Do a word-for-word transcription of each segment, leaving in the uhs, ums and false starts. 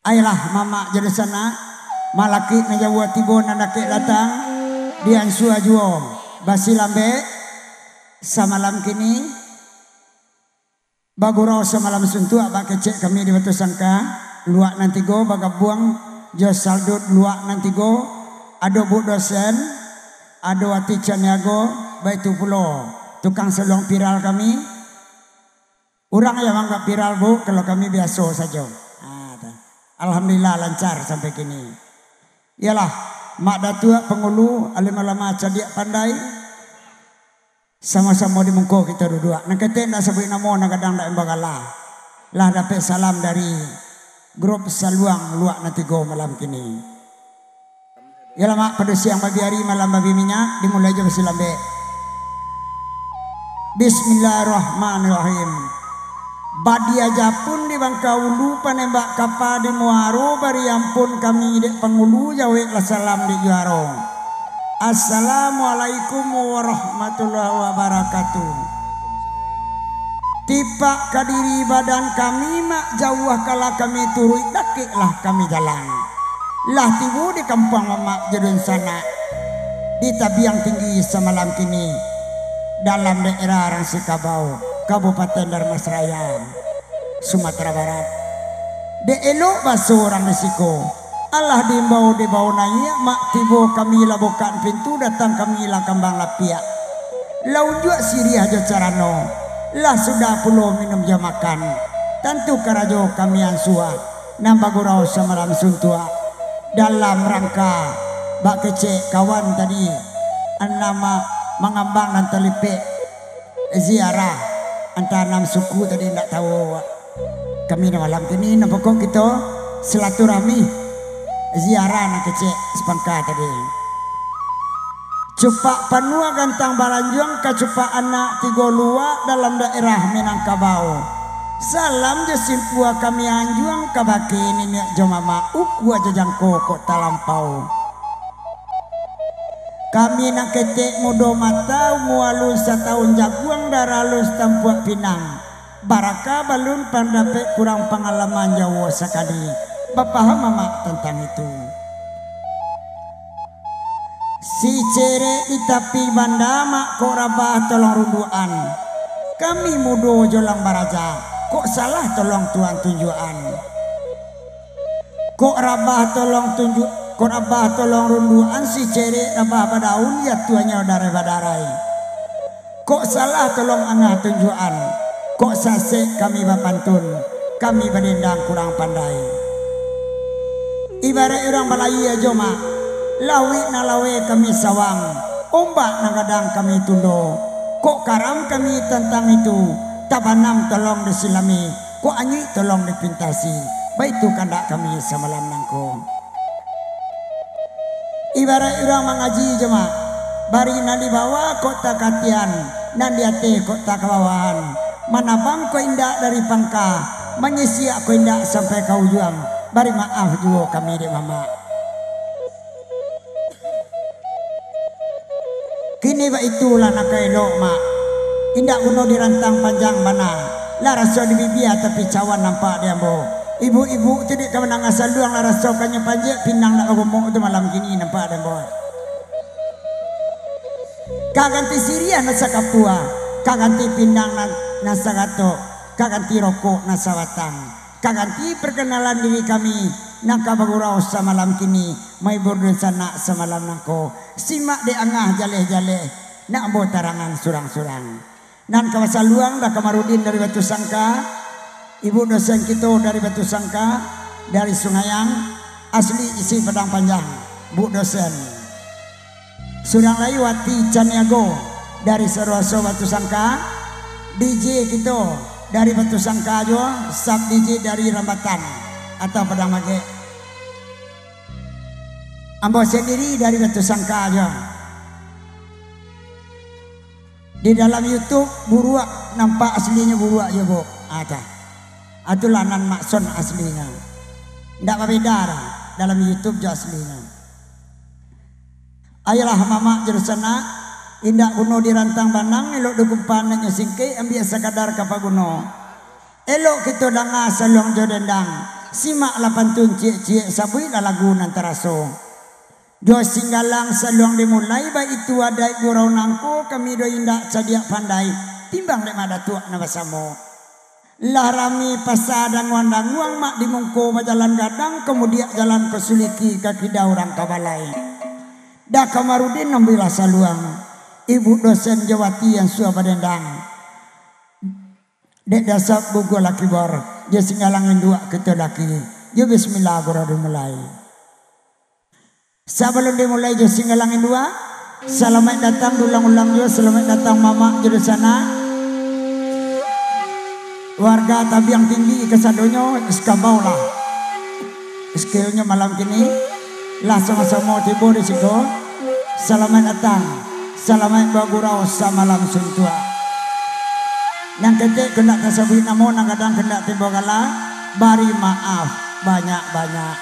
Ayolah, mamak jo dunsanak, malakik nan jauah tibo, nan dakek datang, diansua juo basilambek samalam kini. Bagurau samalam suntuak, bak kecek kami di Batusangka, luak nan tigo bagabuang jo saldut luak nan tigo, ado Buk Dosen, ado Ati Caniago, baitu pulo tukang saluang viral kami. Urang yang manganggap viral, Buk, kalau kami biaso sajo. Ah, tu. Alhamdulillah, lancar sampai kini. Iyolah, Mak Datuak Pangulu, alim ulama cadiak pandai, samo-samo di muko kito duduak. Nan ketek ndak sabuik namo, nan gadang ndak imbau gala. Lah dapek salam dari grup saluang luak nan tigo malam kini. Iyolah, Mak, pado siang babiari, malam babiminyak, dimulai jo basilambek. Bismillahirrahmanirrahim. Badia japun di Bangka Ulu, panembak kapa di muaro, bari ampun kami dek pangulu, jaweklah salam dek juaro. Assalamualaikum warahmatullahi wabarakatuh. Tipak ka diri badan kami, Mak, jauah kalah kami turuik, dakeklah kami jalang. Lah tibo di kampuang mamak jo dunsanak, di tabiang tinggi samalam kini, dalam daerah Rangsi Kabau, Kabupaten Dharmasraya, Sumatera Barat. Dek elok baso urang di siko, alah diimbau dibao naiak, Mak, tibo kami lah bukak pintu, datang kami lah kambang lapiak. Lah unjuak siriah jo carano, lah sudah pulo minum jo makan. Tantu karajo kami ansua, nan bagurau samalam suntuak. Dalam rangka bak kecek kawan tadi, nama mangambang nan talipek ziarah antah anam suku tadi, indak tahu awak. Kami nan malam kini, nan pokok kito silaturahmi, ziarah nan kecek sapangka tadi. Cupak panuah gantang balanjuang, ka cupak anak tigo luak dalam daerah Minangkabau. Salam jo simpua kami anjuang, kabake niniak jo mamak, ukua jo jangko kok talampau. Kami nan ketek mudo mata, umua alun satahun jaguang, darah alun satampuak pinang. Baraka balun pandapek, kurang pangalaman, jauah sakali bapaham mamak tantang itu. Si cerek di tapi banda, Mak, kok rabah tolong runduakan. Kami mudo jolang baraja, kok salah tolong tuan tunjuakan. Kok rabah tolong tunjuk, kok rabah tolong runduakan, si cerek rabah badaun, jatuahnyo darai badarai. Kok salah tolong angah tunjuakan, kok sasek kami bapantun, kami badendang kurang pandai. Ibaraik urang balayia jo, Mak, lauik nan laweh kami sawang, ombak nan gadang kami tundo. Kok karam kami tantang itu, tabanam tolong disilami, kok anyuik tolong dipintasi, baitu kandak kami samalam nangko. Ibaraik urang mangaji jo, Mak, bari nan di bawah kok takatian, nan di ateh kok takabawahan, manabang kok indak dari pangka, manyisiak kok indak sampai ka ujuang, bari maaf juo kami dek mamak. Kini baitu lah nan ka elok, Mak. Indak guno dirantang panjang bana. Lah raso di bibia tapi cawan nampak di ambo. Ibuk-ibuk tu dek ka mandanga saluang, lah raso kanyo panjek, pinang nak bagumuk tu malam kini nampak di ambo. Ka ganti siriah nan sakapua, ka ganti pinang nan, nan saratok, ka ganti rokok nan sabatang. Ka ganti perkenalan diri kami, nan ka bagurau samalam kini, mahibur dunsanak samalam nangko. Simak dek angah jaleh-jaleh, nak ambo tarangan surang-surang. Nan ka basaluang Da Kamarudin dari Batusangka, Ibuk Dosen kito dari Batusangka, dari Sungayang, asli isi Padang Panjang, Buk Dosen. Surang lai Wati Caniago dari Saruaso Batusangka, D J kito dari Batusangka juo, sub D J dari Rambatan atau Padang Magek. Ambo sandiri dari Batusangka juo. Di dalam YouTube buruak, nampak aslinyo buruak juo, Buk. Ah, tah. Ah, itulah nan maksud aslinyo. Ndak babeda doh dalam YouTube jo aslinyo. Ayolah mamak jo dunsanak, indak guno dirantang banang, elok dikumpan nak nyo singkek, ambiak sakadar ka paguno. Elok kito danga saluang jo dendang, Simaklah pantun ciek-ciek, sabuiklah lagu nan taraso. Jo Singgalang saluang dimulai, baitu adaik gurau nangko, kami do indak cadiak pandai, timbang dek mak datuak nan basamo. Lah rami pasa danguang-danguang, mak di muko bajalan gadang, kamudiak jalan ka suliki, ka kida urang ka balai. Da Kamarudin ambilah saluang, ibu dosen Jawati yang suah badendang. Dek dasar bugua laki bor, jo Singgalang induak kito laki, jo bismillah gurau dimulai. Sabalun dimulai jo Singgalang induak, salamaik datang diulang-ulang jo, salamaik datang mamak jo dunsanak. Warga Tabiang Tinggi kasadonyo, iskabau lah. Skillnyo malam kini lah samo-samo tibo di siko. Salamaik datang, salamaik bagurau samalam suntuak. Nan ketek kandak tasabuik namo, nan gadang kandak tibo gala, bari maaf banyak-banyak.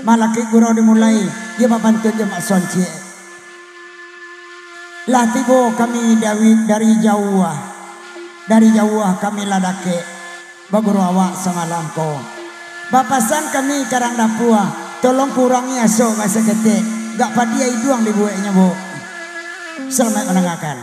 Malakik gurau dimulai, iyo bapantun jo mak sonciek. Lah tibo kami dari, dari jauah, dari jauah kami lah dakek baguru awak samalam ko. Bapasan kami karang dapua, tolong kurangi asok mak saketek, gak padiah iduang dibueknyo, Bu. Salamaik mandangakan.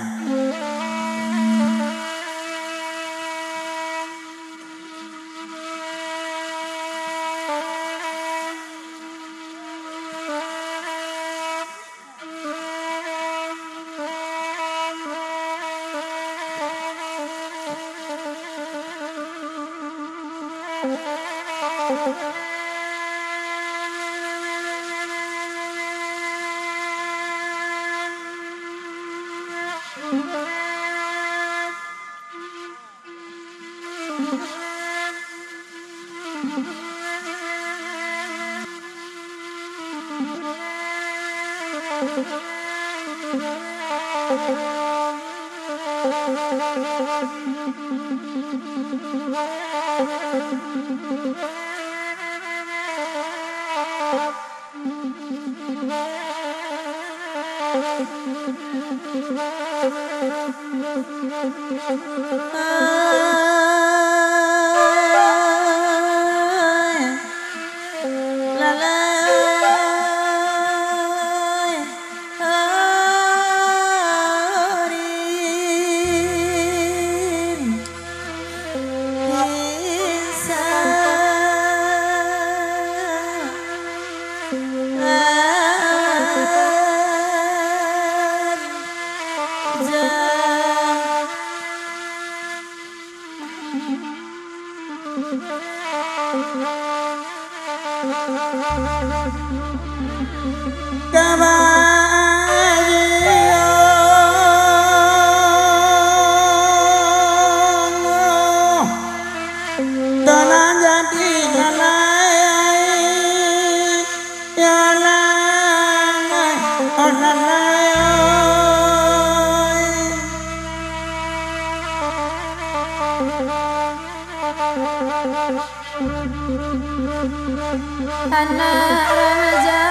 Anak rajo,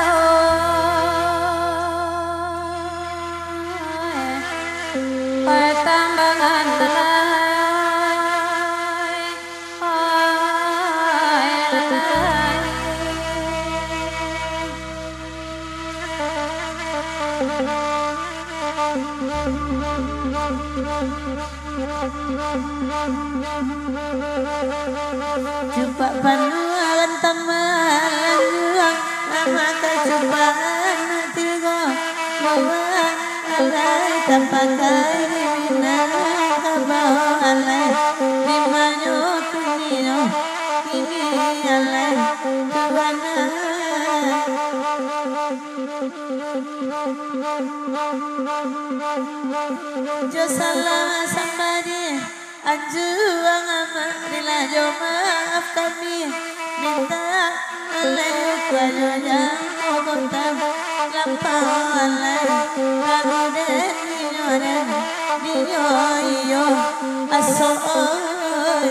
oi, patambangan lai, oi, lai. Cupak panuahan tambah lanjuang, maka cupak anak tigo buah. Alai tapakai di Minangkabau, alai di manyo kuninyo ini, alai di bana. Jo salah sambah di anjuang amak, rila jo maaf kami minta. Alai kuajo jangko kota lampau, alai kalu den inyo den, inyo iyo asok oi.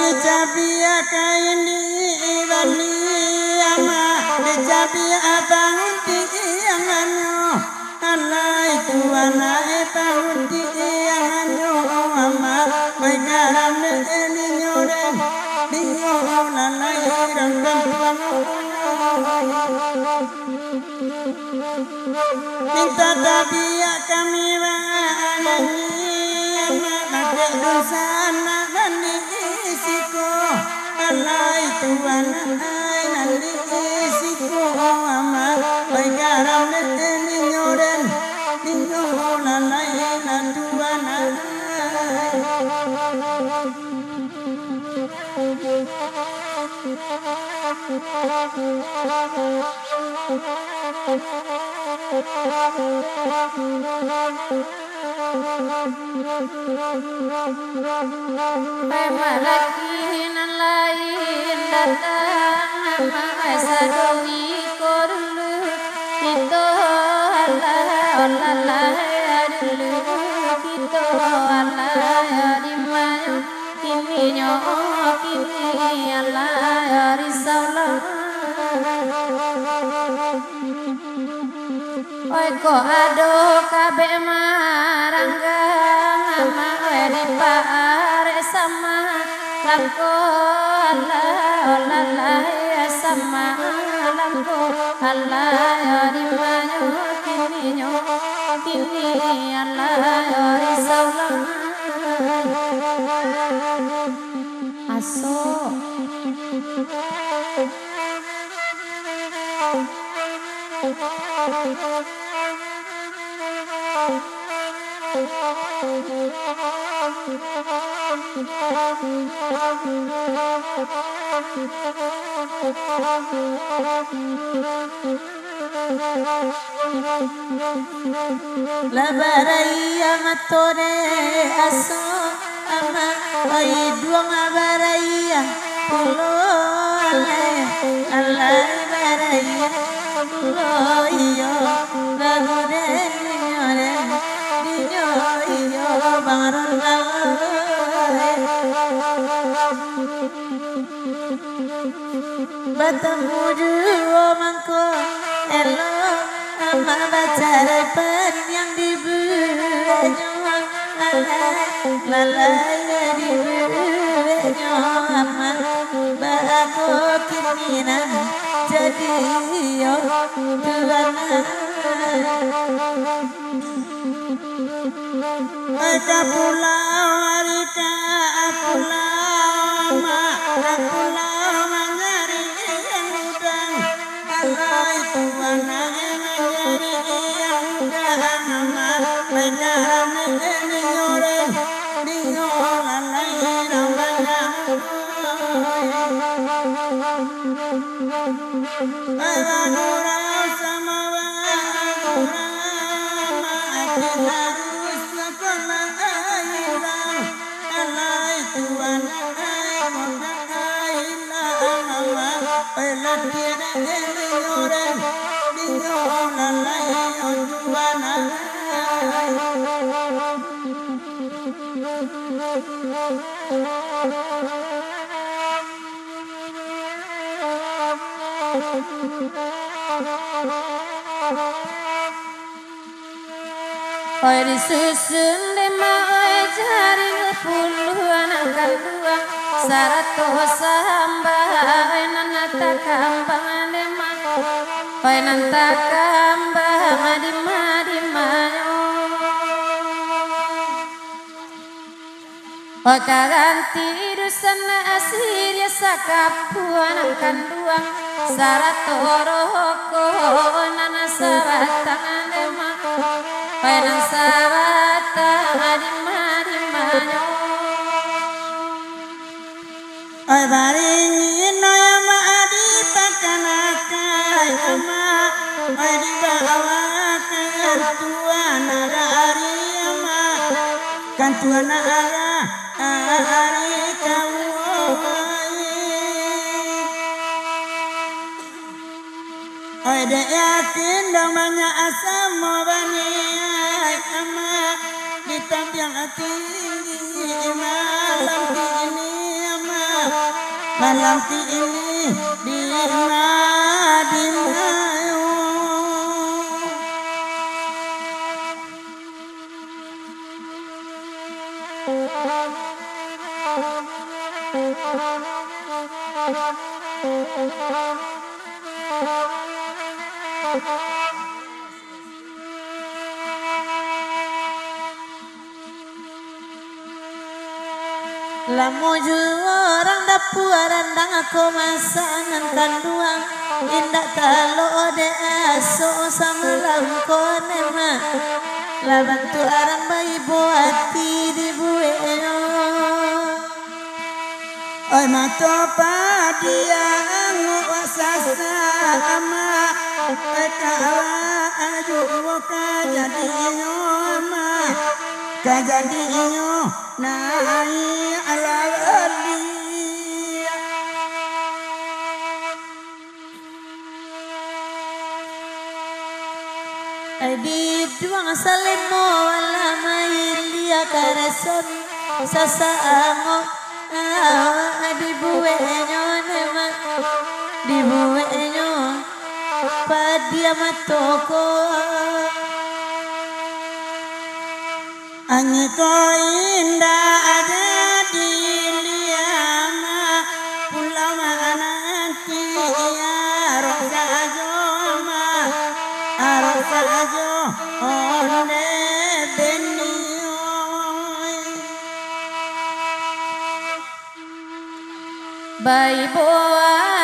Dicabiakan di Bani Ama, dicabiak bangun di ianganyo. Anak itu anak bangun di ianganyo. Garam dek ninyo den, ninyo lalai rang kampuang. Minta tabiak kami banyanyi, amak dek dunsanak nan di siko. Alai Tuan ai nan di siko, amak pai garam dek ninyo den, ninyo lalai lah Tuan ai. Pai malaki nan lain datang, amak sadongi ko dulu. Kito alah, alah, alah, dulu. Kito alah, di mayo. Kininyo, kini alah risau lah. Oi, kok ado kabek maranggang, amak oi, dipaarek samo langko, alah, alah, alah, samo langko, alah, di mayo kininyo, kini alah risau lah. Asok. Lah barayia mato dek aso, amak, iduang barayia pulo, alai, alai barayia pulo, iyo, lagu dek dinyo, dek dinyo, iyo, bangaron, bangaron. Batamu juo mangko, elok amak bacarai paniang dibueknyo, alai, lalai dibueknyo amak, baa kok kini nan jadi, iyo, Tuan. Ai ka pulau, ari ka pulau, mak ka pulau mancari yang udang. Alai Tuan ai mancari yang udang, mak, ai ka rami ninyo den, ninyo lalai nan banyak. Ai bagurau samo bagurau, mak, ati harus sakolah ai urang. Alai Tuan ai, kota ai lah mama, ai lah tiada ninyo den, ninyo lalai, o Tuan ai. Oi, disusun dek mak, oi, jaring puluah anak kanduang, sarato sambah, oi, nan takambang dek mak, oi, nan takambang di ma-, di manyo. Oi, ka ganti dunsanak siriah, sakapua anak kanduang, sarato rokok nan sabatang dek mak, oi, nan sabatang di ma-, di manyo. Oi, baringin, oi, amak, dipakanakan, amak, oi, dibawakan tuan ari, amak. Kan tuan arah, ari ka uwai. Oi, dek yakin dong banyak samo baniaik, amak, di tampiang tinggi malam kini, amak. Malam kini di ma-, di mayo. Lamo juo urang dapua randang ko masak nan kanduang, indak talok dek asok samalam ko ne mak, lah bantuak urang baibo ati dibueknyo. Oi mato padiang wak sasak amak, oi kawa ajuwo ka jadinyo amak, ka jadinyo naiak alalaliak. Ai diduang salemo alah mailia karason sasaango, awak dibueknyo ne mak, dibueknyo padiang mato ko. Angin ko indak aja diliama, pulau mananti arok sajo ma, arok sajo onde benioi. Baibo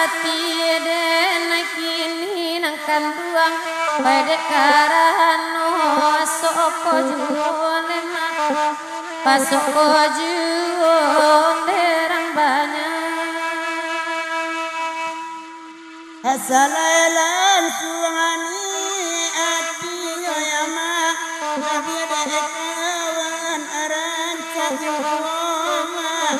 ati den kini nan kanduang, pai dek karano soko juo lemak, pasoko juo derang banyak. Asalai langsuang ni ati yo ya mak, labiah dek kawan rancak juo mak,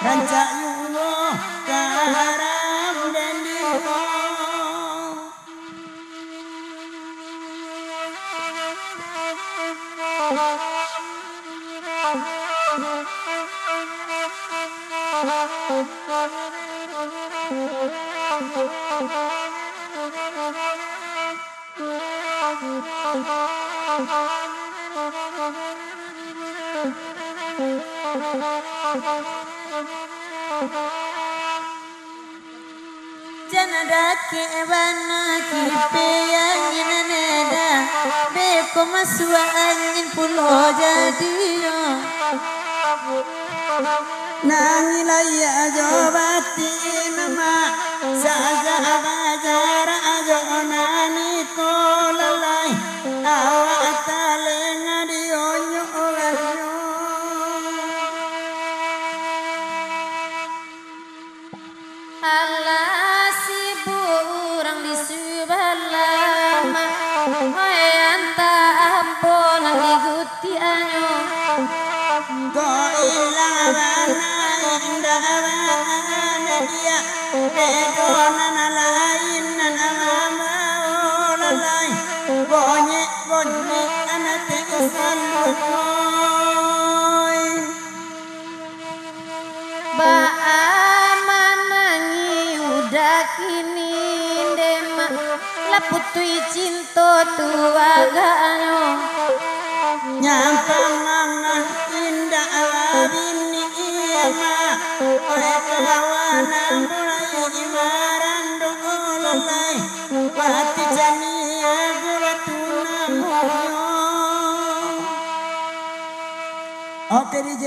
rancak juo karam bendino. Jan dakek bana kipe angin neda, beko masuak angin pulo jadinyo. Nangilai ajo batin mak, sajak bajarak ajo nani ko lalai, awak talenga dionyo ulanyo. Alah sibuk urang di subalah, mak. Oi, antah apo nan digutiaknyo. Ko ilang bana indak bana dia, bedo nan lain nan mambao lalai. Bonyek-bonyek anak tingsan bukoi. Baa manangih udah kini, nde mak, lah putuih cinto tu agaknyo. Nyampang mangan indak babini, mak, oleh kawan nan mulai marando lalai, pati jani agu lah tu namonyo. Oke, D J.